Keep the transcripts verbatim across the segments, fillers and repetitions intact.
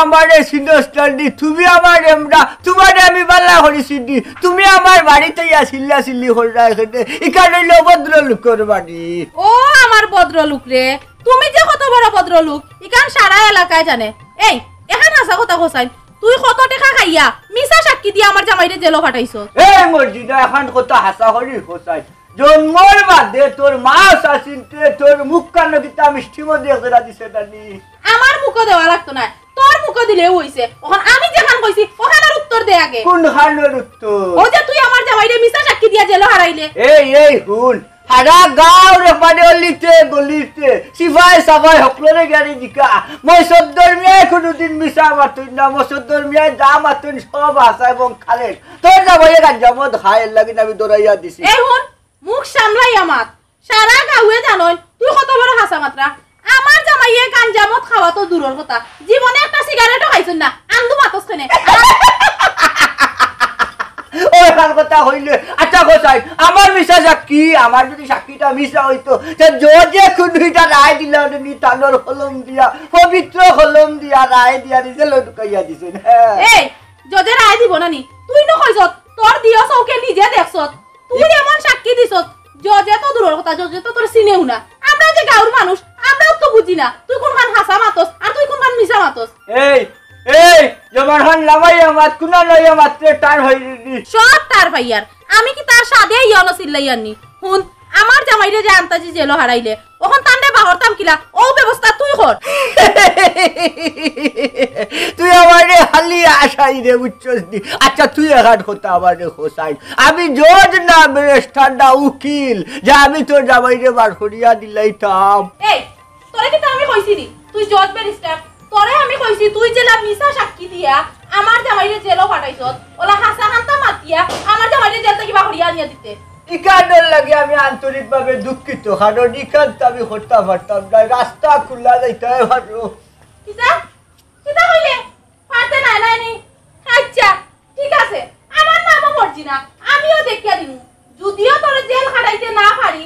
আমারে চিনস না নি, তুমি আমার এমরা, তুমারে আমি বালা করি চিনি। তুমি আমার বাড়িত আইয়া চিল্লাচিল্লি কররায় কেনে? ইখান অইলো ভদ্রলোকর বাড়ি। ও আমার ভদ্রলোক রে, তুমি যে কত বড় ভদ্রলোক, ইখান সারা এলাকায় জানে। এই, এখান হাছা কথা কছাইন, তুই কত টেকা খাইয়া মিছা সাক্ষী দিয়া আমার জামাইরে জেলো পাঠাইছস। এই মর্জিনা, এখান কথা হাছা করি কছাইন। জন্মর বাদে তোর মা চাচিন্তে তোর মুখখানো কিতা মিষ্টি মধু একজরা দিছে না নি? আমার মুখো দেওয়া লাগতো নায়, তোর মুখো দিলেউ অইছে। অখন আমি যেখান কইছি, অখানর উত্তর দে আগে। কুনখানর উত্তর? অউ যে তুই আমার জামাইরে মিছা সাক্ষী দিয়া জেলো হারাইলে। এই, এই, হুন, হারা গাঁওর মানে অলিতে গলিতে, সিপাই সাপাই হকলরে গিয়া জিকা। মসদ্দর মিয়ায় কুনুদিন মিছা মাতইন না, মসদ্দর মিয়ায় যা মাতইন সব হাছা এবং খালেস। তোর জামাইয়ে গাঞ্জা মদ খায়, এরলাগি আমি দৌড়াইয়া দিছি। এই হুন, মুখ সামলাইয়া মাত। সারা গাঁওয়ে জানইন তুই কত বড় হাছা মাতরা। আমার জামাইয়ে গাঞ্জা মদ খাওয়া তো দূরর কথা, জীবনে একটা সিগারেটও খাইছইন না। আন্দু মাতস কেনে? ওই হাল কথা কইলে, আচ্ছা কছাইন, আমার মিছা সাক্ষী, আমার যদি সাক্ষীটা মিছা অইতো, তে জজে কুনু ইটা রায় দিলা নি, তানর কলম দিয়া, পবিত্র কলম দিয়া রায় দিয়া নি জেলো ঢুকাইয়া দিছইন। হ্যাঁ। এই, জজে রায় দিবো না নি? তুই নু কইছস, তোর দিও চউখে নিজে দেখছস, তুই এমন সাক্ষী দিছস, জজে তো দূরর কথা, জজে তো তোরে চিনেউ না। আমরা যে গাঁওর মানুষ, আমরাও তো বুঝি না তুই কুনখান হাছা মাতস আর তুই কুনখান মিছা মাতস। এই, এই, জবানখান লামাইয়া মাত, কুনানো ইয়া মাতরে টার অইরে নি। সব টার পাইয়ার, আমি কিতা সাধে ইয়নো চিল্লাইয়ার নি? হুন, আমার জামাইরে যে আন্তাজি জেলো হারাইলে, অখন তানরে বাহরতাম কিলা, অউ ব্যবস্থা তুই কর। তুই আমারে হালি আশাই রে, বুঝছস নি? আচ্ছা, তুই এখান কথা আমারে কছাইন। আমি জজ না, ব্যারিস্টার না, উকিল, যে আমি তোর জামাইরে বার করিয়া দিলাইতাম। এই, তোরে কিতা আমি কইছি নি তুই জজ ব্যারিস্টার? তোরে আমি কইছি তুই যেলা মিছা সাক্ষী দিয়া আমার জামাইরে জেলো পাঠাইছস, অলা হাছা খান্তা মাতিয়া আমার জামাইরে জেল থাকি বার করিয়া আনিয়া দিতে। ইখানর লাগি আমি আন্তরিকভাবে দুঃখিত, কারণ ইখান তো আমি করতাম পারতাম না, রাস্তা খুলা যাইতে পারো। কিতা? কিতা কইলে? পারতে নায়, নায় নি? আচ্ছা, ঠিক আছে, আমার নামও মর্জিনা, আমিও দেখিয়া দিমু। যদিও তোরে জেল খাটাইতে না পারি,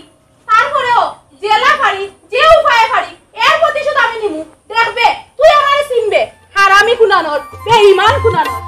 তারপরেও জেলা পারি, যে উপায়ে পারি, এর প্রতিশোধ আমি নিমু। দেখবে, তুই আমারে চিনবে। হারামি কুনানোর, বেঈমান কুনানোর।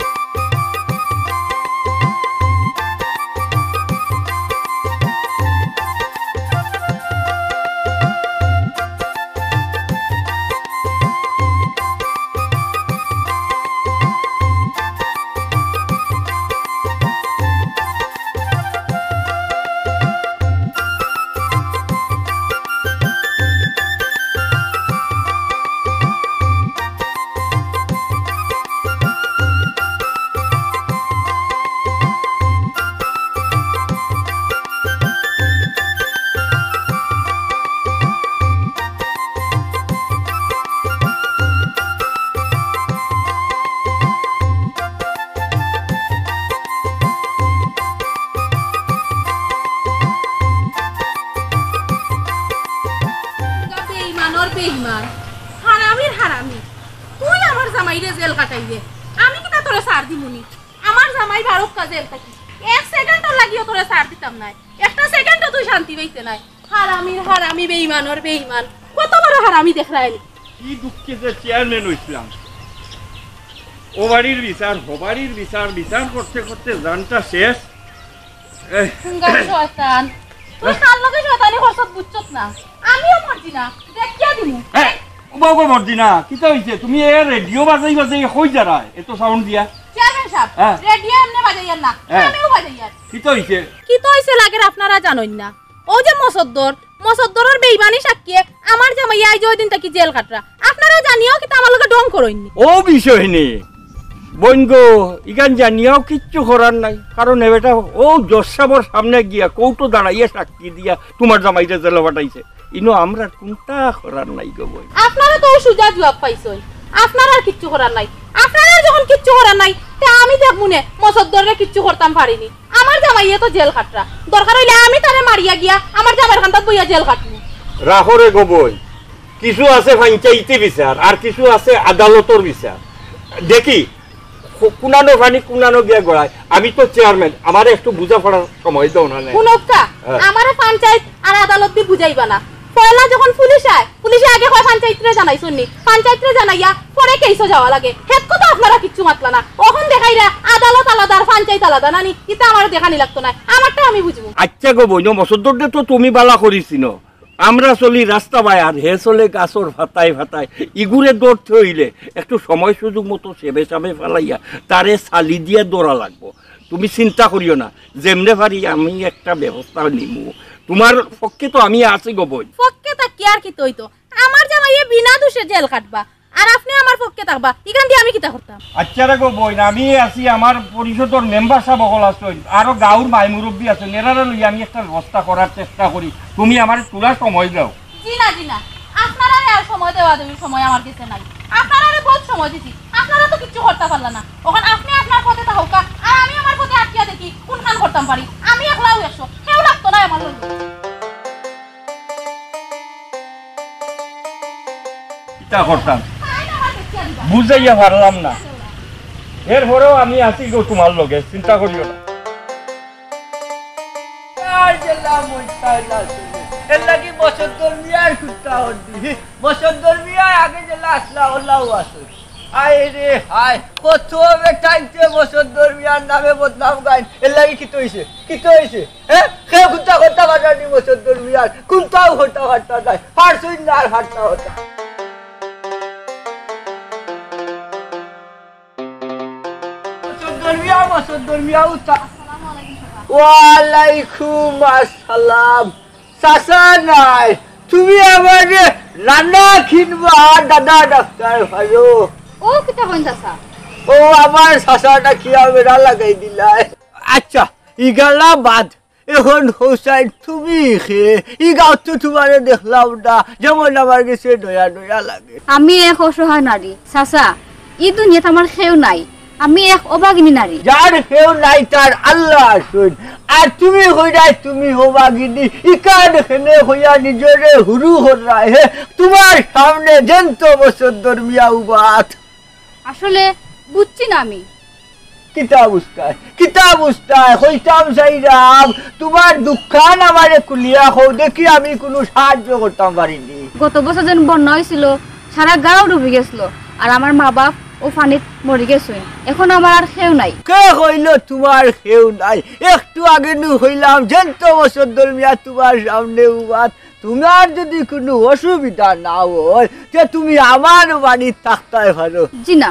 বেইমানর বেইমান, হারামির হারামি। তুই আমার জামাইরে জেল খাটাইবে, আমি কিতা তোরে ছাড় দিমুনি? আমার জামাই বারোক্কা জেল থাকি, এক সেকেন্ডর লাগিও তোরে ছাড় দিতাম নায়, একটা সেকেন্ডও তুই শান্তি পাইতে নায়। হারামির হারামি, বেইমানর বেইমান, কত বড় হারামি দেখরায়নি। কি দুঃখে যে চেয়ারম্যান অইছলাম। ও বাড়ির বিচার, হো বাড়ির বিচার, বিচার করতে করতে জানটা শেষ। এহ। হুঙ্গা শয়তান। তুই কার লগে শয়তানি করছত বুঝছত না। আমিও মর্জিনা, দেখিয়া দিমু। এ, ওবা, ওবা মর্জিনা, কিতা অইছে? তুমি এ রেডিও বাজাই বাজাই কই যারায়? এত সাউন্ড দিয়া। চেয়ারম্যান সাব, হ্যাঁ। রেডিও এমনে বাজাইয়ার না, হ্যাঁ। আমিও বাজাইয়ার। কিতা অইছে? কিতা অইছে লাগের আপনারা জানইন না। অউ যে মসদ্দর, মসদ্দরর বেইমানি সাক্ষিয়ে আমার জামাইয়ে আইজ অউ দিন থাকি জেল খাটরা। আপনারা জানিয়াও কিতা আমার লগে ঢং করইননি? অউ বিষয় নি। বইন গো, ইখান জানিয়াও কিচ্ছু করার নাই। কারণ এ বেটা অউ জজ সাবর সামনে গিয়া কোর্টো দাঁড়াইয়া সাক্ষী দিয়া তুমার জামাইরে জেলো পাঠাইছে। ইনো আমরার কুন্তা করার নাই গো বইন। আপনারা তো অউ সুজা জুয়াব পাইছইন। আপনারার কিচ্ছু করার নাই। আপনারার যখন কিচ্ছু করার নাই, তে আমি দেখমুনে মসদ্দররে কিচ্ছু করতাম পারিনি। আমার জামাইয়ে তো জেল খাটরা। দরকার অইলে আমি তারে মারিয়া গিয়া আমার জামাইর কান্দাত বইয়া জেল খাটমু। রাখো রে গো বইন, কিছু আছে পঞ্চায়েতি বিচার আর কিছু আছে আদালতর বিচার। দেখি, কু-, কুনানো পানি কুনানো গিয়া গড়ায়। আমি তো চেয়ারম্যান, আমারে একটু বুঝা পড়ার সময় দেও না নে। হুনউক্কা, হ্যাঁ। আমারে পঞ্চায়েত আর আদালত দি বুঝাইবা না। পয়লা যখন পুলিশ আয়, পুলিশে আগে কয় পঞ্চায়েতরে জানাইছইন নি, পঞ্চায়েতরে জানাইয়া পরে কেসও যাওয়া লাগে। হেত কথা আপনারা কিচ্ছু মাতলা না। অখন দেখাইরা আদালত আলাদা আর পঞ্চায়েত আলাদা, না নি? ইতা আমারে দেখানি লাগতো নায়, আমারটা আমি বুঝমু। আচ্ছা গো বইন, মসদ্দররে তো তুমি বালা করি চিনো। আমরা চলি রাস্তা বায় আর হে চলে গাছর ফাতায় ফাতায়। ইগুরে ধরতে অইলে একটু সময় সুযোগ মতো সেবে সাবে ফালাইয়া তারে ছালি দিয়া ধরা লাগবো। তুমি চিন্তা করিও না, যেমনে পারি আমি একটা ব্যবস্থা নিমু। তুমার পক্ষে তো আমি আছি গো বইন। পক্ষে থাকিয়া আর কিতা অইতো? আমার জামাইয়ে বিনা দোষে জেল কাটবা, আর আপনে আমার পক্ষে থাকবা, ইখান দি আমি কিতা করতাম? আচ্ছা রে গো বইন, আমি আছি, আমার পরিষদর মেম্বার সাব অকল আছইন, আরো গাঁওর মাই মুরব্বি আছইন, এরারে লইয়া আমি একটা ব্যবস্থা করার চেষ্টা করি। তুমি আমারে থুড়া সময় দেও। জি না, জি না, আপনারারে আর সময় দেওয়া দেওয়ার সময় আমার গেছে নাই। আপনারারে বহুত সময় দিছি, আপনারা তো কিচ্ছু করতা পারলা না। অখন আপনে আপনার পথে থাকউক্কা, আর আমি আমার পথে আটকিয়া দেখি কুনখান করতাম পারি। আমি একলাউ একশো, কেউ লাগতো নায় আমার লগে। কিতা করতাম? বুঝাইয়া পারলাম না। এরপরেও আমি আছি গো তুমার লগে, চিন্তা করিও না। আর জেলা মইতাই না শুনে। এর লাগি মসদ্দর মিয়ার কুত্তা হদ্দি। মসদ্দর মিয়া আগে জেলা আসলা, ওলাও আছে। আয় রে হায়, কত বেটাইনতে মসদ্দর মিয়ার নামে বদনাম গাইন। এর লাগি কিতা অইছে? কিতা অইছে? হে? কেউ কুন্তা করতা পারতা নি মসদ্দর মিয়ার? কুন্তাও করতা পারতা নায়। পারছইন না আর পারতা হতা। মসদ্দর মিয়া, মসদ্দর মিয়া, উতা। আসসালামু আলাইকুম, চাচা। ওয়ালাইকুম আসসালাম। চাচা নায়, তুমি আমারে নানা কিনবা, দাদা ডাকতায় পারো। ও কিতা কইন চাচা? ও আমার চাচা ডাকিয়া বেড়া লাগাই দিলায়। আচ্ছা, ইগালা বাদ। এখন হোসাইন তুমি খে? ই গাঁওত তো তুমারে দেখলাম না, যেমন আমার গেছে নয়া নয়া লাগে। আমি এক অসহায় নারী, চাচা, ই দুনিয়াত আমার কেউ নাই। আমি এক অভাগিনী নারী। যার কেউ নাই তার আল্লাহ আছইন। আর তুমি কইরায় তুমি অভাগিনী, ইখান কেনে কইয়া নিজরে হুরু কররায় হে? তুমার সামনে জ্যান্ত মসদ্দর মিয়া উবাত। আসলে বুঝছি না আমি। কিতা বুঝতায়? কিতা বুঝতায়? কইতাম চাইরাম, তুমার দুঃখখান আমারে খুলিয়া কও, দেখি আমি কুনু সাহায্য করতাম পারি নি। গত বছর যেন বন্যা অইছিল, সারা গাঁও ডুবি গেছিল, আর আমার মা-বাপ অউ পানিত মরি গেছইন। এখন আমার আর কেউ নাই। কে কইলো তুমার কেউ নাই? একটু আগে নু কইলাম, জ্যান্ত মসদ্দর মিয়া তুমার সামনে উবাত। তুমার যুদি কুনু অসুবিধা না অয়, তে তুমি আমার বাড়িত থাকতায় পারো। জি না,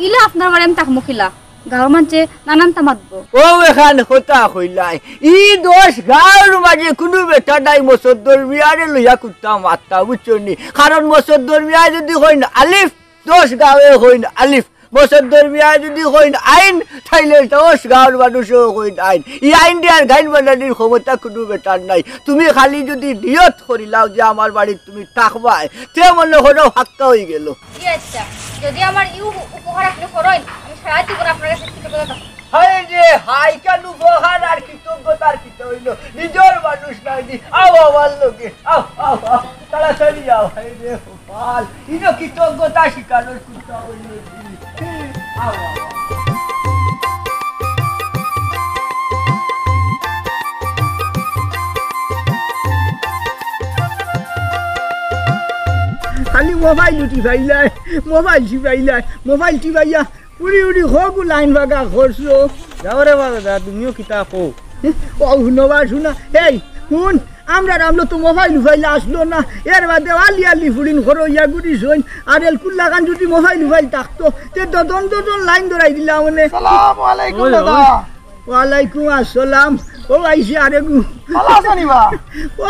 ইলা আপনার বাড়িত আমি থাকমু কিলা? গাঁওর মানষে নানানতা মাতবো। অউ একখান কথা কইলায়, ই দশ গাঁওর মাঝে কুনু বেটা নাই মসদ্দর মিয়ারে লইয়া কুন্তা মাততা, বুঝছো নি? কারণ মসদ্দর মিয়ায় যুদি কইন আলিফ, দশ গাঁওয়ে কইন আলিফ। মসদ্দর মিয়ায় যুদি কইন আইন, তাইলে দশ গাঁওর মানুষেও কইন আইন। ই আইন দিয়ার গাইন বানানির ক্ষমতা কুনু বেটার নাই। তুমি খালি যুদি নিয়ত করিলাও যে আমার বাড়িত তুমি থাকবায়, তে মনো করো হাক্কা অইগেলো। জি আচ্ছা, যুদি আমার ই উপ-, উপকার আপনে করইন, আমি সারা জীবন আপনার কাছে কৃতজ্ঞতা থাকমু। হায় রে হায়, কেন উপকার আর কৃতজ্ঞতার কিতা অইলো? নিজর মানুষ নায় নি। আও আমার লগে, আও, আও, আও, তাড়াতাড়ি আও। হায় রে কপাল, ইনো কৃতজ্ঞতা স্বীকারর কুন্তা অইলো নি? আও, আও, আও। খালি মোবাইল টিপাইলায়, মোবাইল টিপাইলায়, মোবাইল টিপাইয়া উড়ি উড়ি হগু লাইন বাগা করছো। যাও রে বাবা, যা, তুমিও কিতা কও? ও হুনো বা, হুনো। এই, হুন, আমরার আমলো তো মোবাইল উবাইল আসলো না। এর বাদে আলি আলি ফুড়িন করো ইয়া গুড়ি সইন। আর এলকুর লাখান যুদি মোবাইল উবাইল থাকতো, তে দজন দজন লাইন ধরাই দিলাম মানে। সালাম আলাইকুম ওই, দাদা। ওই। ওয়ালাইকুম আসসালাম। ও আইছি আরেগু। ভালা আছো নি বা?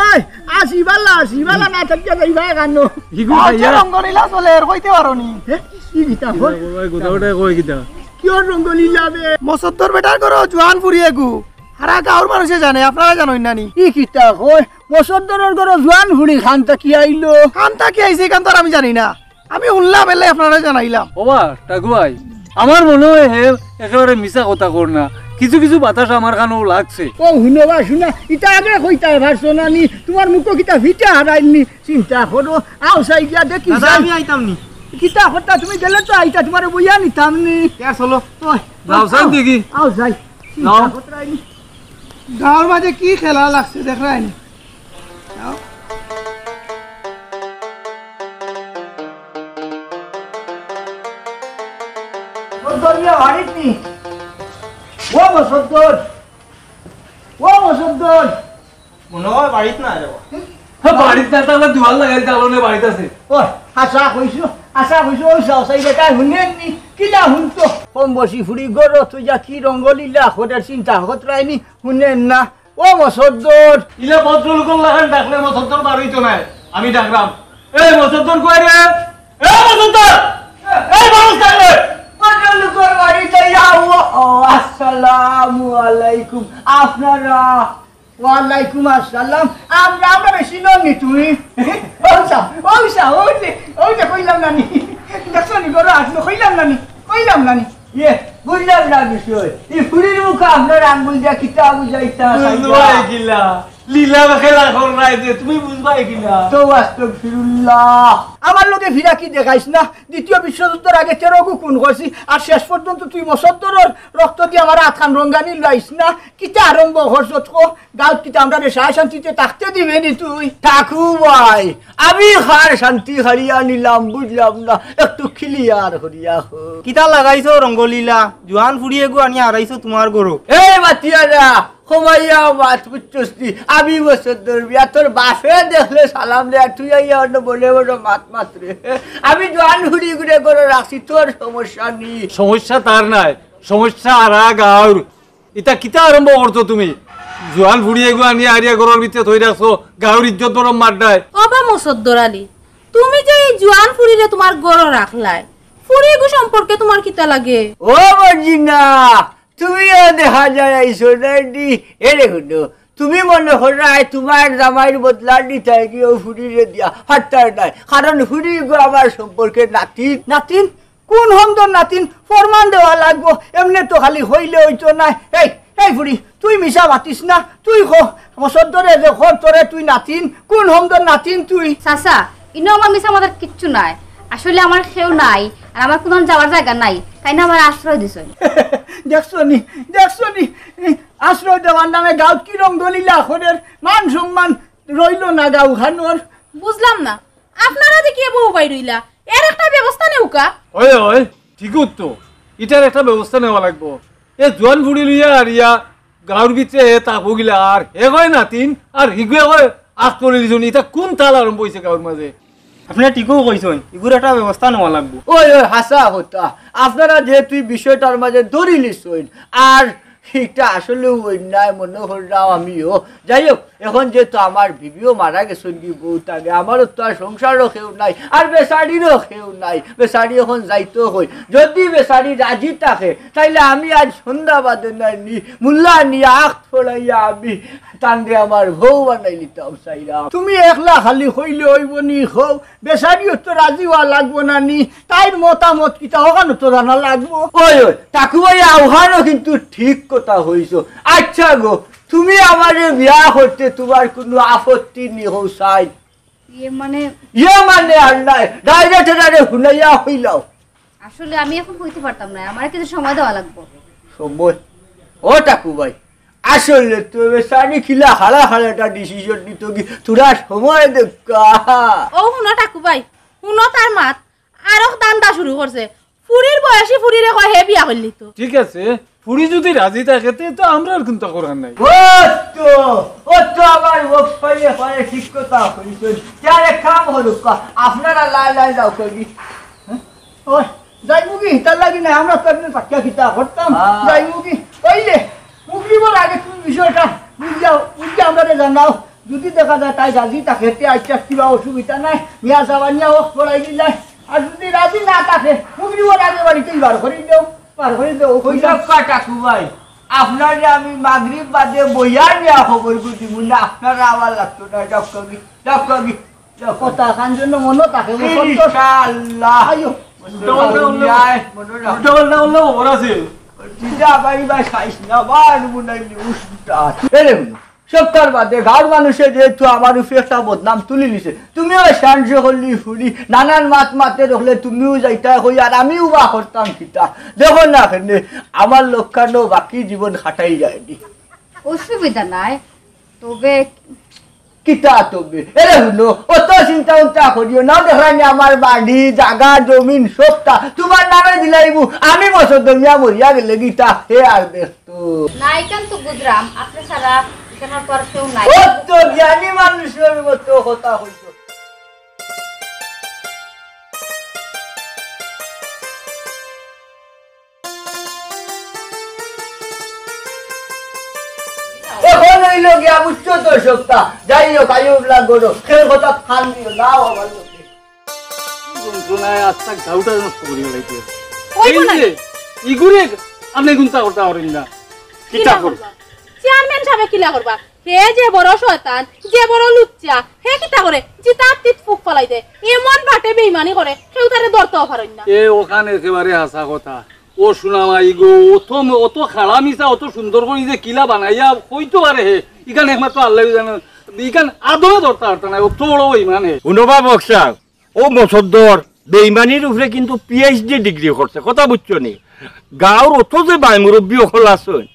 ওই, আছি, ভালা আছি, ভালা না থাকিয়া যাইবা কেনে? হিগু আচ্ছা, ভাইয়া। রঙ্গলীলা চলের, কইতে পারো নি? হে? কি কিতা কয়? ওই, ওই, গোটা গোটা কয় কিতা? কিয়র রঙ্গলীলা বে? মসদ্দর বেটার ঘরো জোয়ান ফুড়ি এগু। হারা গাঁওর মানুষে জানে, আপনারা জানইন না নি? কি কিতা কয়? মসদ্দরর ঘরো জোয়ান ফুড়ি কান থাকি আইলো? কান থাকি আইছে, ইখান তো আর আমি জানি না। আমি হুনলাম, এলে আপনারারে জানাইলাম। ওবা, টাকু ভাই, আমার মনো অয় হে একেবারে মিছা কথা কর না। কিছু কিছু বাতাস আমার কানো লাগছে। ও হুনো বা, হুনো, ইতা আগে কইতায় পারছো না নি? তুমার মুখো কিতা ফিটা হারাইল নি? চিন্তা করো, আও চাই গিয়া দেখি দাদা, চাই। আমি আইতাম নি। কিতা কথা, তুমি গেলে তো আইতা, তুমারে বইয়া নিতাম নি। ইয়া চলো। ওই, যাও, চাই আও, দেখি। আও চাই। চিন্তা যাও। করতে আইনি। গাঁওর মাঝে কি খেলা লাগছে দেখরায় নি? যাও। ও মসদ্দর, ও মসদ্দর। মনে হয় বাড়িত নাই রে বা। হ্যাঁ, বাড়িত না, তাহলে দুয়ার লাগাইল, তাহলে বাড়িত আছে। ও, আশা কইছো, আশা কইছো, ও সাও সাই বেটা, হুনেন নি? কিলা হুনতো? কম বয়সী ফুড়ি গরো তুই যা কি রঙ্গলীলা করের চিন্তা হতরায়নি, হুনেন না। ও মসদ্দর। ইলা ভদ্রলোকর লাখান ডাকলে মসদ্দর বারইতো নায়। আমি ডাকলাম, "এই মসদ্দর কই রে? এই মসদ্দর! এই মানুষ ডাকলে!" ভদ্রলোকর বাড়ি যাইয়া, ও, ও, আসসালামু আলাইকুম। আপনারা? ওয়ালাইকুম আসসালাম। আমরা, আমরা বেশি নন নি তুমি? ওই সা, ওই সা, ওই যে, ওই যে কইলাম না নি। দেখছো নি, গরো আসলো, কইলাম না নি, কইলাম না নি। ইয়ে, বুঝলাম না বিষয়। এই ফুড়ির মুখে আপনার আঙ্গুল দিয়া কিতা বুঝাইতা? বুঝবায় কিলা? লীলা খেলা কররায় যে, তুমি বুঝবায় কিলা? তো আস্তাগফিরুল্লাহ। আমার লগে ফিরাকি দেখাইস না। দ্বিতীয় বিশ্বযুদ্ধর আগে তেরো গু খুন করছি, আর শেষ পর্যন্ত তুই মসদ্দরর রক্ত দিয়া আমার আতখান রঙ্গানি লাইস না। কিতা আরম্ভ করছত কো? গাঁওত কিতা আমরারে সায় শান্তিতে থাকতে দিবে নি তুই? ঠাকু ভাই, আমি কার শান্তি হারিয়া নিলাম বুঝলাম না, একটু clear করিয়া কও। কিতা লাগাইছো রঙ্গলীলা? জোয়ান ফুড়ি এগু আনিয়া হারাইছো তুমার গরো। এই বাতিয়ারা, কমাইয়া মাত বুঝছস নি? আমি মসদ্দর মিয়া, তোর বাফে দেখলে সালাম দে, আর তুই আইয়া অন্য বলে বড় মাত মাতরে। আমি জোয়ান ফুড়ি গুরে গরো রাখছি, তোর সমস্যা নি। সমস্যা তার নায়, সমস্যা হারা গাঁওর। ইতা কিতা আরম্ভ করছো তুমি? জোয়ান ফুড়ি এগু আনিয়া হারিয়া গরর ভিতরে থই রাখছো, গাঁওর ইজ্জত বরং মাররায়। ও বা মসদ্দর আলী, তুমি যে এই জোয়ান ফুড়িরে তুমার গরো রাখলায়, ফুড়ি এগু সম্পর্কে তুমার কিতা লাগে? ও মর্জিনা, তুমিও দেখা যায় আইছো নায় নি। এরে হুনো, তুমি মনে কররায় তুমার জামাইর বদলা নিতায় গিয়া ও ফুড়িরে দিয়া, পারতায় নায়। কারণ ফুড়ি এগু আমার সম্পর্কে নাতিন। নাতিন? কোন হমদর নাতিন? ফরমান দেওয়া লাগবো, এমনে তো খালি কইলে অইতো নায়। এই, এই ফুড়ি, তুই মিছা মাতিস না, তুই ক, মসদ্দরে যে কর তোরে তুই নাতিন, কোন হমদর নাতিন তুই? চাচা, ইনো আমার মিছা মাতার কিচ্ছু নাই। আসলে আমার কেউ নাই, আর আমার কুনো যাওয়ার জাগা নাই, তাইন আমারে আশ্রয় দিছইন। দেখছো নি, দেখছো নি, এই আশ্রয় দেওয়ার নামে গাঁওত কি রঙ্গলীলা করের, মান সম্মান রইলো না গাঁওখানোর। বুঝলাম না, আপনারা দেখি এ বউ বাইর অইলা, এর একটা ব্যবস্থা নেউক্কা। অয়, অয়, ঠিকউ তো, ইটার একটা ব্যবস্থা নেওয়া লাগবো। এ জোয়ান ফুড়ি লইয়া হারিয়া গাঁওর ভিতরে হে তাকবো কিলা, আর হে কয় নাতিন, আর হিগুয়ে কয় আখ করি দিছনি, ইটা কোন তাল আরম্ভ অইছে গাঁওর মাঝে? আপনে ঠিকউ কইছইন, ইগুর একটা ব্যবস্থা নেওয়া লাগবো। অয়, অয়, হাছা কথা। আপনারা যেহেতু ই বিষয়টার মাঝে ধরিলিছইন, আর ইটা আসলেউ অন্যায় মনে কররাম আমিও। যাই হোক, এখন যেহেতু আমার বিবিও মারা গেছইন গি বউত আগে, আমারও তো আর সংসারও কেউ নাই, আর বেচারিরও কেউ নাই। বেচারি এখন যাইতো কই। যদি বেচারি রাজি থাকে, তাইলে আমি আইজ সন্ধ্যা বাদে নায় নি, মুল্লা নিয়া আখ ফড়াইয়া আমি তানরে আমার বউ বানাইলিতাম চাইরাম। তুমি একলা খালি কইলে অইবো নি কও? বেচারিও তো রাজি অওয়া লাগবো না নি, তাইর মতামত কিতা অখানও তো জানা লাগবো। অয়, অয়, ঠাকু ভাই, অখানও কিন্তু ঠিক কথা কইছো। আইচ্ছা গো, তুমি আমারে বিয়া করতে তুমার কুনু আপত্তি নি কও চাই? ইয়ে মানে ইয়ে মানে আর নায়, direct এটারে হুনাইয়া কইলাও। আসলে আমি এখন কইতে পারতাম না, আমারে কিছু সময় দেওয়া লাগবো। সময়? ও ঠাকু ভাই, আসলে তো বেচারি কিলা হারা হারা একটা decision নিতো গি, থুড়া সময় দেউক্কা। ও হুনো ঠাকু ভাই, হুনো তার মাত, আরক ধান্দা শুরু করছে। ফুড়ির বয়সী ফুড়িরে কয় হে বিয়া করলি তো। ঠিক আছে, ফুড়ি যদি রাজি থাকে, তে তো আমরার কুন্তা করার নাই। ও তো, ও তো আমার বক্স পাইয়ে পারে ঠিক কথা কইছইন। তে আর এক কাম করউক্কা, আপনারা লাই লাই যাও কই। হ্যাঁ? ওই, যাইমু গি, তার লাগি না, আমরা তো এমনি থাকিয়া কিতা করতাম। হ্যাঁ। যাইমু গি, ওই রে, মুগরিবর আগে তুমি বিষয়টা বুঝিয়া, বুঝিয়া আমরারে জানাও। যদি দেখা যায় তাই রাজি থাকে, তে আইচ্ছা কিবা অসুবিধা নাই, মিয়া সাবানিয়া অখ পড়াই দিলাই। আর যদি রাজি না থাকে, মুগরিবর আগে বাড়িতেই বার করি দেও, বার করি দেও, কইলাম। হুনউক্কা ঠাকু ভাই, আপনারে আমি মাগরিব বাদে বইয়া নিয়া খবর দিমু না, আপনারা আওয়া লাগতো না, যাউক্কা গি, যাউক্কা গি। কথা খান জন্য মনে থাকে, মুসলমান। ইনশাআল্লাহ। আইও। উল্টা পাল্টা বললে, উল্টা পাল্টা বললে খবর আছে। দিদা বাড়ি বা খাইস না, বার বুনাইলি উষ্টা। এরে হুনো, সবতার বাদে গাঁওর মানুষে যেহেতু আমার উপরে একটা বদনাম তুলি নিছে, তুমিও শান করলি ফুড়ি, নানান মাত মাতে রখলে তুমিও যাইতায় কই, আর আমিও বা করতাম কিতা? দেখো না কেনে, আমার লক্ষণও বাকি জীবন খাটাই যায়নি। অসুবিধা নাই, তবে কিতা তবে? এরে হুনো, অত চিন্তা উন্তা করিও না, দেখরায়নি আমার বাড়ি, জাগা, জমিন, সবতা তুমার নামে দিলাইমু। আমি মসদ্দর মিয়া মরিয়া গেলে কিতা হে আর দেখতো। না, ইখান তো বুঝরাম, আপনে ছাড়া ইখানর পর কেউ নাই। অত জ্ঞানী মানুষর মতো কথা কইছো। অখন অইলো গিয়া বুঝছো তো সবতা। যাই হোক, আইও বলা গরো। খের কথা খান দিও, নাও আমার লোকে। কোন সময় আস্তা গাউটা নষ্ট করি লাইতে। ওই এই কোন যে, ইগুরে আপনে গুনতা করতা পারেন না। কিতা কিতা করবা? করবা? চেয়ারম্যান সাবে কিলা করবা? হে যে বড় শয়তান, যে বড় লুচ্চা, হে কিতা করে? জিতার তিত ফুক ফালাই দে। এমন বাটে বেইমানি করে, কেউ তারে ধরতেও পারইন না। এ ওখান একেবারে হাছা কথা। ও সোনা মাই গো, অত ম-, অত খাড়া মিছা, অত সুন্দর করি যে কিলা বানাইয়া কইতো পারে হে, ইখান একমাত্র আল্লাহ জানে। ইখান আদমে ধরতা পারতা না, অত বড় বেইমান হে। হুনো বা বক্সা, ও মসদ্দর বেইমানির উপরে কিন্তু পিএইচডি ডিগ্রি করছে, কথা বুঝছো নি? গাউর অত যে বাই মুরব্বি অকল আছইন,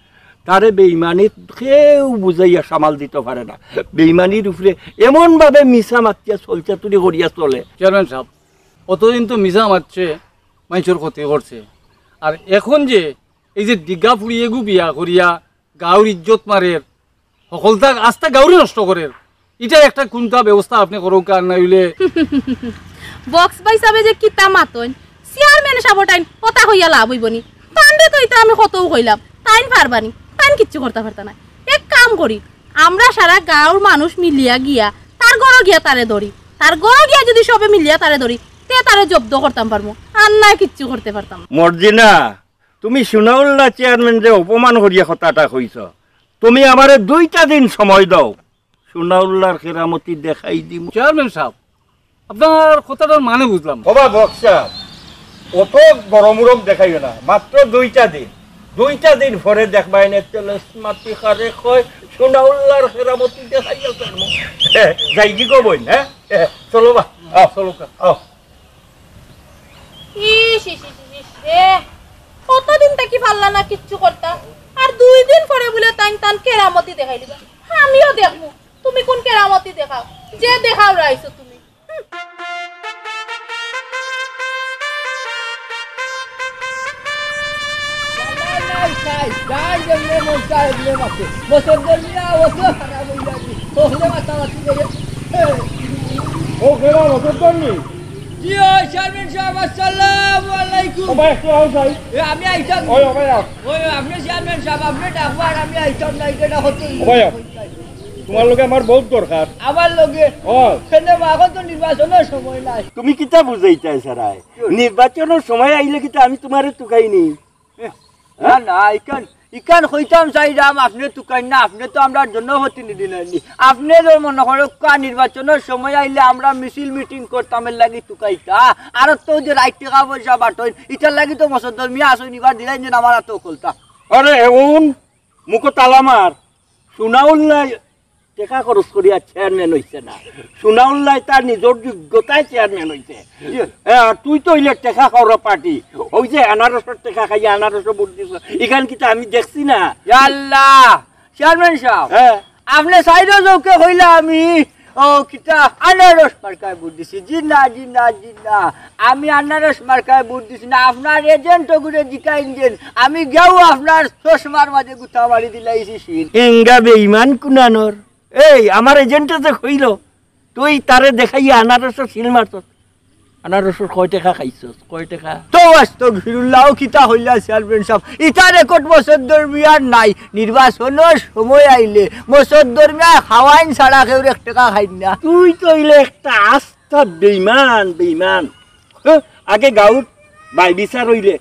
তারে বেইমানিত কেউ বুঝাইয়া সামাল দিতো পারে না। বেইমানির উপরে এমন ভাবে মিছা মাতিয়া চলছে, তুলি করিয়া চলে। চেয়ারম্যান সাব, অতদিন তো মিছা মাতছে, মাইনষর ক্ষতি করছে, আর এখন যে এই যে ডিগা ফুড়িয়েগু বিয়া করিয়া গাউর ইজ্জত মারের, হকলতা আস্তা গাউরে নষ্ট করের, ইটা একটা কুনতা ব্যবস্থা আপনে করউক্কা, আর নাইলে বক্স ভাই সাবে যে কিতা মাতইন, চেয়ারম্যান সাবর টাইন কথা কইয়া লাভ অইবো নি? তানরে তো ইতা আমি কতউ কইলাম, তাইন পারবা নি, তাইন কিচ্ছু করতা পারতা নায়। এক কাম করি, আমরা সারা গাউর মানুষ মিলিয়া গিয়া তার ঘরো গিয়া তারে ধরি, তার ঘরো গিয়া যুদি সবে মিলিয়া তারে ধরি, তে তারে জব্দ করতাম পারমু, আর নায় কিচ্ছু করতে পারতাম না। মর্জিনা, তুমি সুনাউল্লাহ চেয়ারম্যানরে অপমান করিয়া কথাটা কইছো। তুমি আমারে দুইটা দিন সময় দাও, সুনাউল্লাহর কেরামতি দেখাই দিমু। চেয়ারম্যান সাব, আপনার কথাটার মানে বুঝলাম না। ওবা বক্সা, অত বড় মুরগ দেখাইও না, মাত্র দুইটা দিন, দুইটা দিন পরে দেখবায় নে, তেলেস মাটি খারে কয়, সুনাউল্লাহর কেরামতি দেখাইয়া ছাড়মু। যাইগি গো বইন, হ্যাঁ? চলো বা, আও, চলো কা, আও। ইস, ইস, ইস, ইস, ইস রে। কতদিন থাকি পারলা না কিচ্ছু করতা, আর দুই দিন পরে বুলে তাইন তান কেরামতি দেখাই দিবা। আমিও দেখমু তুমি কুন কেরামতি দেখাও, যে দেখাও রাইছো তুমি। ও কেরামতি দেখাই। জি অয়, চেয়ারম্যান সাব, আসসালামু আলাইকুম। ও ভাই, একটু আও যাই। এ, আমি আইতাম। ওই, ও ভাই, আও। ওই, আপনে চেয়ারম্যান সাব, আপনে ডাকবা আর আমি আইতাম না, ইটা হতো। ও ভাই, আও। তুমার লগে আমার বউত দরকার। আমার লগে? ও। কেনে বা, অখন তো নির্বাচনর সময় নাই। তুমি কিতা বুঝাইতায় সারায়? নির্বাচনর সময় আইলে কিতা আমি তুমারে তুকাইনি? না, না, ইখান, ইখান কইতাম চাইরাম, আপনে তুকাইন না, আপনে তো আমরার জনপ্রতিনিধি নায়নি। আপনে তো মনো করউক্কা, নির্বাচনর সময় আইলে আমরা মিছিল মিটিং করতাম, এর লাগি তুকাইতা। আর তো যে রাইত টেকা পয়সা বাটইন, ইটার লাগি তো মসদ্দর মিয়া আছইন, ইবার দিলাইন যেন আমার আতো খোলতা। আরে, এমন মুখো তালা মার, সুনাউল্লায় টেকা খরচ করিয়া চেয়ারম্যান অইছে না, সুনাউল্লায় তার নিজর যোগ্যতায় চেয়ারম্যান অইছে। এ, আর তুই তো অইলে টেকা খাওরা পার্টি, ওই যে আনারসর টেকা খাইয়া আনারসো ভোট দিছ, ইখান কিতা আমি দেখছি না? ইয়া আল্লাহ, চেয়ারম্যান সাব, হ্যাঁ। আপনে চাইরো জনকে কইলা আমি, ও, কিতা, আনারস মার্কায় ভোট দিছি। জি না, জি না, জি না। আমি আনারস মার্কায় ভোট দিছি না। আপনার এজেন্ট ওগুরে জিকাইন যেন। আমি গিয়াউ আপনার চশমার মাঝে গুতা মারি দিলাইছি সিল। এঙ্গা বেইমান কুনানর। এই, আমার এজেন্টে যে কইলো, তুই তারে দেখাইয়া আনারসো সিল মারছস। আনারসর কয় টেকা খাইছস? কয় টেকা? তো আস্তাগফিরুল্লাহ, ও কিতা কইলা চেয়ারম্যান সাব? ইতা রেকর্ড মসদ্দর মিয়ার নাই। নির্বাচনর সময় আইলে মসদ্দর মিয়া খাওয়াইন ছাড়া কেউর এক টেকা খাইন না। তুই তো অইলে একটা আস্তা বেইমান, বেইমান। হ্যাঁ, আগে গাউত বাই বিচার অইলে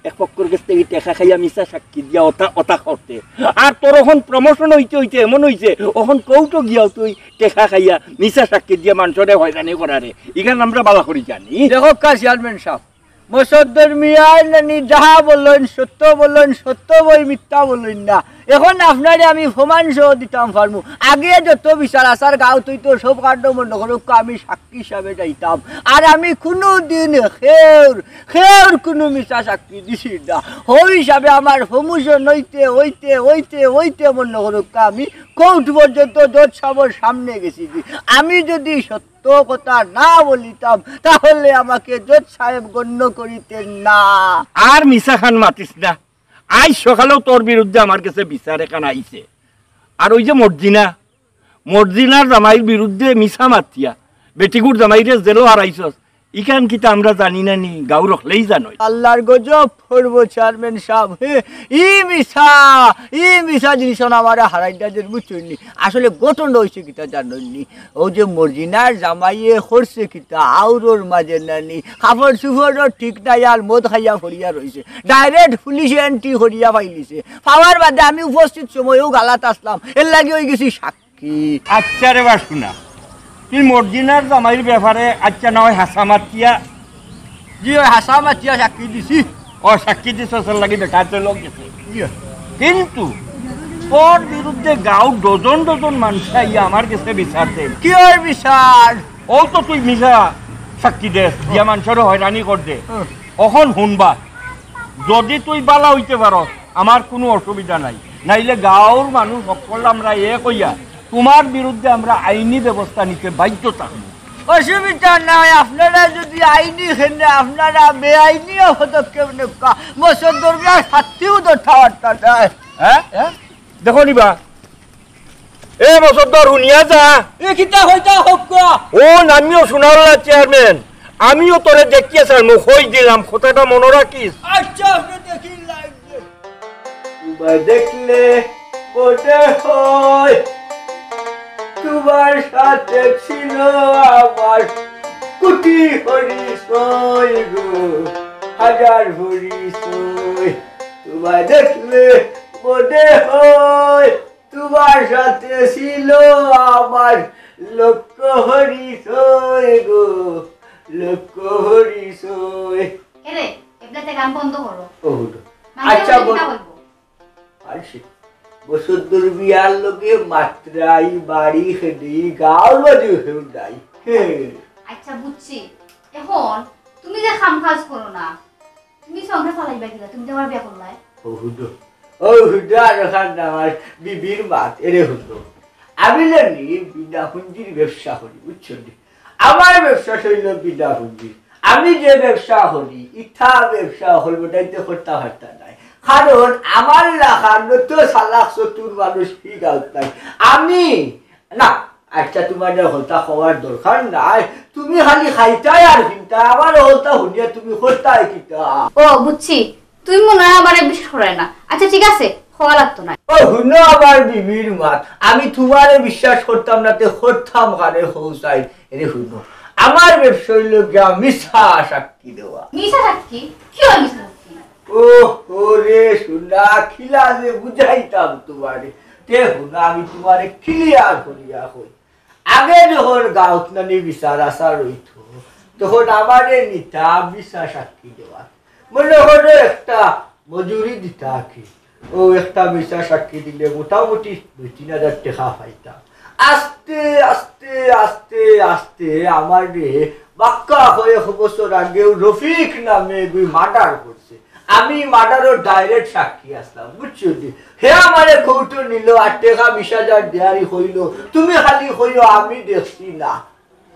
এক পক্ষর গেছ থাকি টেকা খাইয়া মিছা সাক্ষী দিয়া অতা, অতা করতে। আর তোর অখন প্রমোশন অইতে অইতে এমন অইছে, অখন কোর্টো গিয়াও তুই টেকা খাইয়া মিছা সাক্ষী দিয়া মানষরে হয়রানি করারে। ইখান আমরা বালা করি জানি। দেখউক্কা চেয়ারম্যান সাব, মসদ্দর মিয়ায় নানি যাহা বলইন, সত্য বলইন, সত্য বই মিথ্যা বলইন না। এখন আপনারে আমি প্রমাণ সহ দিতাম পারমু। আগে যত বিচার আচার গাঁওত অইতো, সব কাণ্ড মনো করউক্কা আমি সাক্ষী হিসাবে যাইতাম। আর আমি কুনুদিন কেউর, কেউর কুনু মিছা সাক্ষী দিছি না। হউ হিসাবে আমার promotion অইতে, অইতে, অইতে, অইতে মনো করউক্কা আমি কোর্ট পর্যন্ত জজ সাবর সামনে গেছি। আমি যুদি সত্য কথা না বলিতাম, তাহলে আমাকে জজ সাহেব গণ্য করিতেন না। আর মিছা খান মাতিস না। আইজ সকালেও তোর বিরুদ্ধে আমার গেছে বিচার এখান আইছে। আর ওই যে মর্জিনা, মর্জিনার জামাইর বিরুদ্ধে মিছা মাতিয়া বেটিগুর জামাইরে জেলো হারাইছস, ইখান কিতা আমরা জানি না নি? গাঁওর অকলেই জানইন। আল্লার গজব করবো চেয়ারম্যান সাব। হে, ই মিছা, ই মিছা জিনিস অন আমারে হারাইতা দের, বুঝছইন নি? আসলে ঘটনা অইছে কিতা জানইন নি? অউ যে মর্জিনার জামাইয়ে করছে কিতা, আওরর মাঝে নানি, কাপড় চুপড়ও ঠিক নাই, আর মদ খাইয়া পড়িয়া রইছে। Direct পুলিশে entry করিয়া ফাইলিছে। পাওয়ার বাদে আমি উপস্থিত সময়ও গালাত আছলাম, এরলাগি অইগেছি সাক্ষী। আচ্ছা রে বা শুনা, তুই মর্জিনার জামাইর ব্যাপারে আচ্ছা না অয় হাছা মাতিয়া? জি, অয় হাছা মাতিয়া সাক্ষী দিছি। ও সাক্ষী দিছস, এরলাগি বেটা তো লোক গেছে। জি। কিন্তু তোর বিরুদ্ধে গাঁও ডজন ডজন মানুষ আইয়া আমার গেছে বিচার দেয়। কিওর বিচার? ও তো তুই মিছা সাক্ষী দেস, দিয়া মানুষরে হয়রানি কর দে। হুম। অখন হুনবা, যুদি তুই বালা অইতে পারস, আমার কুনু অসুবিধা নাই, নাইলে গাঁওর মানুষ হক্কল আমরা এক অইয়া তুমার বিরুদ্ধে আমরা আইনি ব্যবস্থা নিতে বাধ্য থাকমু। অসুবিধা নাই, আপনারা যুদি আইনি খেনে আপনারা বেআইনিও পদক্ষেপ নেউক্কা, মসদ্দর বিয়ার সাথেও তো ঠাওয়ারটা নাই। হ্যাঁ? হ্যাঁ? দেখো নিবা, এ মসদ্দর হুনিয়া যা। এ কিতা কইতা হক্কা? ও নামিও শোনাল্লা চেয়ারম্যান, আমিও তোরে দেখিয়া স্যার মুখ হই দিলাম, কথাটা মনে রাখিস। আচ্ছা, আপনি দেখিন লাইভ। তোমায় দেখলে মনে হয় তোমার সাথে ছিল আমার কোটি পরিচয় গো, হাজার পরিচয়। তোমায় দেখলে মনে হয় তোমার সাথে ছিল আমার লক্ষ পরিচয় গো, লক্ষ পরিচয়। এরে, এবলাতে গান বন্ধ করো। ও হুনো। মানুষে আচ্ছা, বলবে বল। কিতা বলবো? আইসে। বসন্তর বিয়ার লগে মাত্রাই বাড়ি খেলি গাঁওর মাঝে কেউ নাই। হে। আচ্ছা, বুঝছি। এখন তুমি যে কাম কাজ করো না, তুমি সংসার চালাইবা কিলা? তুমি তো আমার বিয়া করলাই। ও হুদো। ও হুদো, আর ওখান আমার বিবির মাত, এরে হুদো। আমি জানি বিনা পুঁজির ব্যবসা করি, বুঝছো নি? আমার ব্যবসা হইল বিনা পুঁজি। আমি যে ব্যবসা করি, ইটা ব্যবসা হইল, ওটাইতে করতে পারতাম নাই। কারণ আমার লাখান তো চালাক চতুর মানুষ কি গাল নাই। আমি, না, আচ্ছা, তোমার যে হলতা খাওয়ার দরকার নাই, তুমি খালি খাইতায় আর ফিনতায়, আমার হলতা হুনিয়া তুমি করতায় কিতা? ও, বুঝছি। তুমি মনে হয় আমারে বিশ্বাস করে না। আচ্ছা, ঠিক আছে, খাওয়া লাগতো না। ও, হুনো আমার বিবির মাত, আমি তোমারে বিশ্বাস করতাম না, তে করতাম কারে কও চাই? এরে হুনো, আমার ব্যবসা হইল গিয়া মিছা সাক্ষী দেওয়া। মিছা সাক্ষী? কি হয় মিছা সাক্ষী? ও, ওরে, শুনা, কিলা যে বুঝাইতাম তোমারে। তে হুনো, আমি তোমারে clear করিয়া কই। আগে যখন গাঁওত নানি বিচার আচার হইতো, তখন আমারে নিতা মিছা সাক্ষী দেওয়া। মনে করো একটা মজুরি দিতা কি, ও একটা মিছা সাক্ষী দিলে মোটামুটি দুই তিন হাজার টেকা পাইতাম। আস্তে আস্তে, আস্তে আস্তে আমারে বাক্কা কয়েক বছর আগেও রফিক নামে এগুই murder করছে। আমি murder-ও direct সাক্ষী আছলাম, বুঝছো নি? হে আমারে কোর্টো নিল, আর টেকা বিশ হাজার দেয়ারি কইল, তুমি খালি কইও আমি দেখছি না।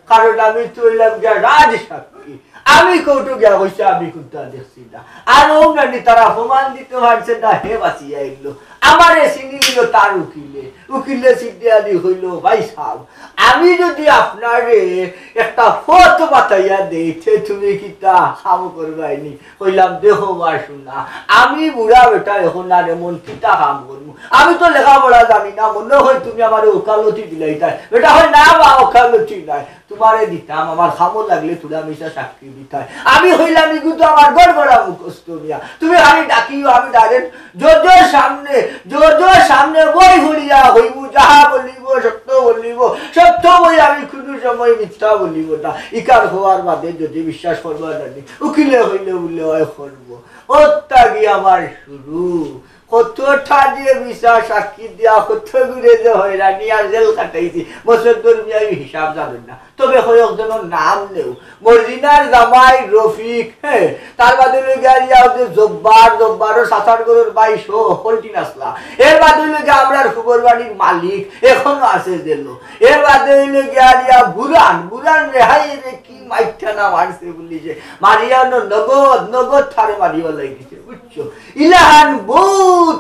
কারণ আমি তো হইলাম গিয়া রাজ সাক্ষী। আমি কোর্টো গিয়া কইছি আমি কুন্তা দেখছি না। আর ও নানি তারা প্রমাণ দিতে পারছে না, হে বাঁচিয়া আইল। আমারে চিনি নিল তার উকিলে। উকিলে সিদ্ধি আলী কইল, "ভাই সাহেব, আমি যদি আপনারে একটা পথ বাতাইয়া দেই, তে তুমি কিতা কাম করবায়নি?" কইলাম, "দেখো বা শুনা, আমি বুড়া বেটা, এখন আর এমন কিতা কাম করমু? আমি তো লেখাপড়া জানি না, মনে হয় তুমি আমারে ওকালতি দিলাইতায়।" বেটা কয়, "না বা, ওকালতি নাই, তোমারে দিতাম, আমার কামো লাগলে থুড়া মিছা সাক্ষী দিতায়।" আমি কইলাম, "ইগু তো আমার গড়গড়া মুখস্থ মিয়া, তুমি খালি ডাকিও, আমি direct জজর সামনে, জজর সামনে বই পড়িয়া কইমু, যাহা বলিব সত্য বলিব, সত্য বই আমি কুনু সময় মিথ্যা বলিব না।" ইকার হওয়ার বাদে যদি বিশ্বাস করবা না নি, উকিলে কইলে বুলে অয় করব। ওর তাগি আমার শুরু। কতটা যে মিছা সাক্ষী দিয়া কতগুরে যে হয়রানি আর জেল খাটাইছি, মসদ্দর মিয়ায় হিসাব জানইন না। তবে কয়েকজনর নাম নেও, মর্জিনার জামাই রফিক, হ্যাঁ, তার বাদে অইলো গিয়া ইয়া যে জব্বার, জব্বারর চাচার ঘরর ভাই সহ হকলটিন আছলা। এর বাদে অইলো গিয়া আমরার ফুবর বাড়ির মালিক, এখনো আছে জেলো। এর বাদে অইলো গিয়া ইয়া বুরান, বুরানরে হায়রে কি মাইরটা না মারছে পুলিশে, মারিয়া অনো নগদ, নগদ ঠারে মারিয়া লাইছে, বুঝছো? ইলাখান বউত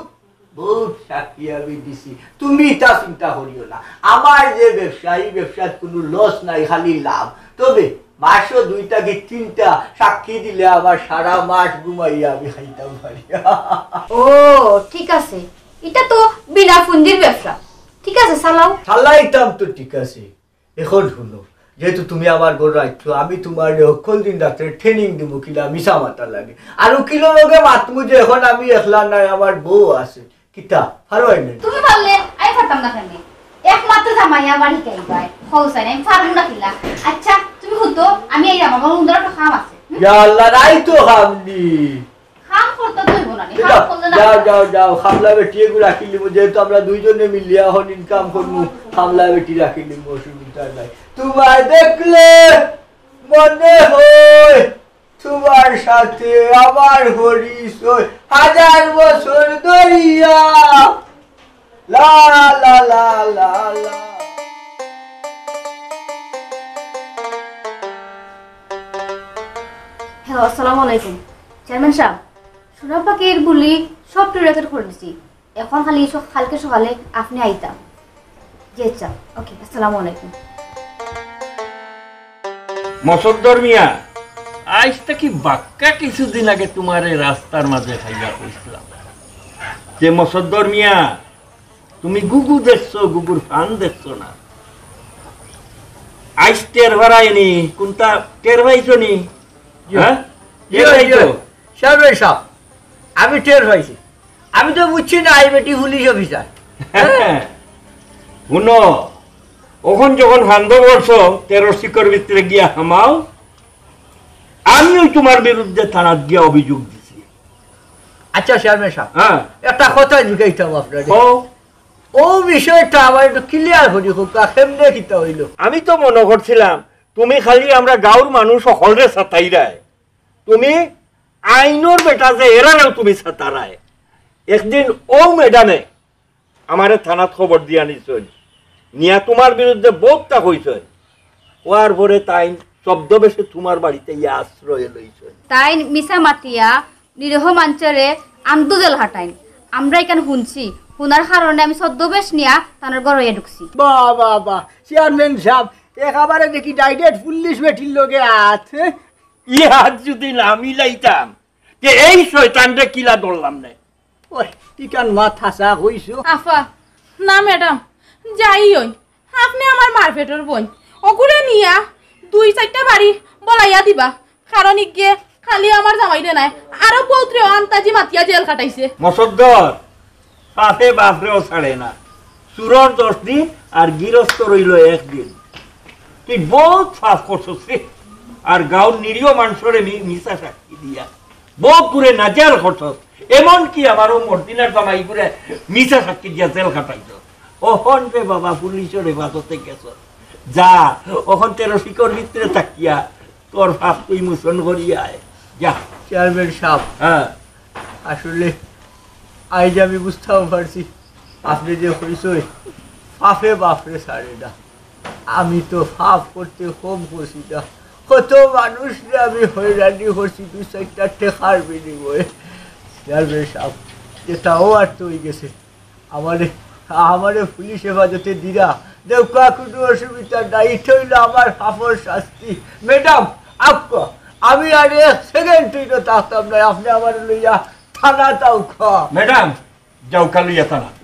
বউত সাক্ষী আমি দিছি, তুমি ইতা চিন্তা করিও না। আমার যে ব্যবসা, ই ব্যবসাত কুনু লস নাই, খালি লাভ। তবে মাসো দুইটা কি তিনটা সাক্ষী দিলে আমার সারা মাস ঘুমাইয়া আমি খাইতাম পারি। ও, ঠিক আছে, ইটা তো বিনা পুঞ্জির ব্যবসা। ঠিক আছে, চালাও। চালাইতাম তো ঠিক আছে, এখন হুনো, যেহেতু তুমি আমার ঘরো আইছো, আমি তুমারে হকল দিন রাত্রে training দিমু কিলা মিছা মাতার লাগি। আর উকিলর লগে মাতমু যে এখন আমি একলা নায়, আমার বউ আছে। কিতা, পারো আইন? তুমি পারলে আমি পারতাম না কেনে? একমাত্র জামাই আমার হিকাইবায়। হউ চাই না, আমি পারমু না কিলা। আচ্ছা, তুমি হুতো, আমি আইরাম, আমার অন্য একটা কাম আছে। হুম? ইয়া আল্লাহ, নাই তো কাম নি। কাম করতে তো অইবো না নি, কাম যাও, করলে না যাও, অইবো। যাও, যাও, কামলা বেটি এগু রাখিলিমু, যেহেতু আমরা দুইজনে মিলিয়া এখন income করমু, কামলা বেটি রাখিলিমু, অসুবিধা নাই। তুমায় দেখলে মনে হয় তুমার সাথে আমার পরিচয় হাজার বছর ধরিয়া। লা, লা, লা, লা, লা। হ্যালো, আসসালামু আলাইকুম। চেয়ারম্যান সাব, সোনা পাখির বুলি সব টুই রেকর্ড করি দিছি। এখন খালি স-, কালকে সকালে আপনে আইতা। জি আচ্ছা, ওকে, আসসালামু আলাইকুম। মসদ্দর মিয়া, আইজ থাকি বাক্কা কিছুদিন আগে তুমারে রাস্তার মাঝে পাইয়া কইছলাম যে মসদ্দর মিয়া, তুমি ঘুঘু দেখছো, ঘুঘুর ফান দেখছো না। আইজ টের পাইরায় নি, কুনটা টের পাইছো নি? জি। হ্যাঁ? জি, টের পাইছো? জি। সাহেব, সাহেব, আমি টের পাইছি। আমি তো বুঝছি না, এই বেটি পুলিশ অফিসার। হুনো, অখন যখন সন্দেহ করছো, তেরো শিকর ভিতরে গিয়া হামাও, আমিও তুমার বিরুদ্ধে থানাত গিয়া অভিযোগ দিছি। আচ্ছা, চেয়ারম্যান সাব, হ্যাঁ। একটা কথা জিগাইতাম আপনারে। ও। ও বিষয়টা আমার একটু clear করি কউক্কা, কেমনে কিতা অইলো? আমি তো মনো করছিলাম, তুমি খালি আমরা গাঁওর মানুষ হকলরে সাতাইরায়, তুমি আইনর বেটা যে এরারেও তুমি সাতারায়। একদিন অউ ম্যাডামে আমারে থানাত খবর দিয়া নিছইন, নিয়া তুমার বিরুদ্ধে বউততা কইছইন। কওয়ার পরে তাইন ছদ্মবেশে তুমার বাড়িত ইয়া আশ্রয় লইছইন। তাইন মিছা মাতিয়া নিরীহ মানষরে আন্দু জেল খাটাইন। আমরা ইখান হুনছি, হুনার কারণে আমি ছদ্মবেশ নিয়া তানর ঘরো ঢুকছি। বাহ, বাহ, বাহ, চেয়ারম্যান সাব, একেবারে দেখি direct পুলিশ বেটির লগে আত, হ্যাঁ? ই আত যুদি না মিলাইতাম, তে এই শয়তানরে কিলা ধরলাম নে? ওই, ইখান মাত হাছা কইছো। আফা, না ম্যাডাম, যাই অই, আপনে আমার মারপেটর বইন, অগুরে নিয়া দুই চাইরটা বাড়ি বলাইয়া দিবা, কারণ ইগে খালি আমার জামাইরে নায়, আরো বউতরে আন্তাজি মাতিয়া জেল খাটাইছে। মসদ্দর, পাপে বাপরেও ছাড়ে না। চুরর দশ দিন আর গিরস্তর অইলো একদিন। তুই বউত পাপ করছস রে। আর গাঁওর নিরীহ মানষরে মি-, মিছা সাক্ষী দিয়া বউতগুরে নাজেহাল করছস। এমনকি আমার অউ মর্জিনার জামাইগুরে মিছা সাক্ষী দিয়া জেল খাটাইছস। অখন রে বাবা পুলিশর হেফাজতে গেছস। যা, অখন তেরো শিকর ভিতরে থাকিয়া তোর পাপ তুই মোচন করিয়া আয়। যা। চেয়ারম্যান সাব, হ্যাঁ। আসলে আইজ আমি বুঝতাম পারছি, আপনে যে কইছইন, পাপে বাপরে ছাড়ে না। আমি তো পাপ করতে কম করছি না, কত মানুষরে আমি হয়রানি করছি দুই চাইরটা টেকার বিনিময়ে। চেয়ারম্যান সাব, যেটা অওয়ার তো অইগেছে, আমারে, আমারে পুলিশ হেফাজতে দিরা, দেউক্কা কুনু অসুবিধা নাই, ইটা অইলো আমার পাপর শাস্তি। ম্যাডাম, আপকো, আমি আর এক সেকেন্ড তুই তো থাকতাম না, আপনে আমারে লইয়া থানাত আউক্কা। ম্যাডাম, যাউক্কা লইয়া থানাত।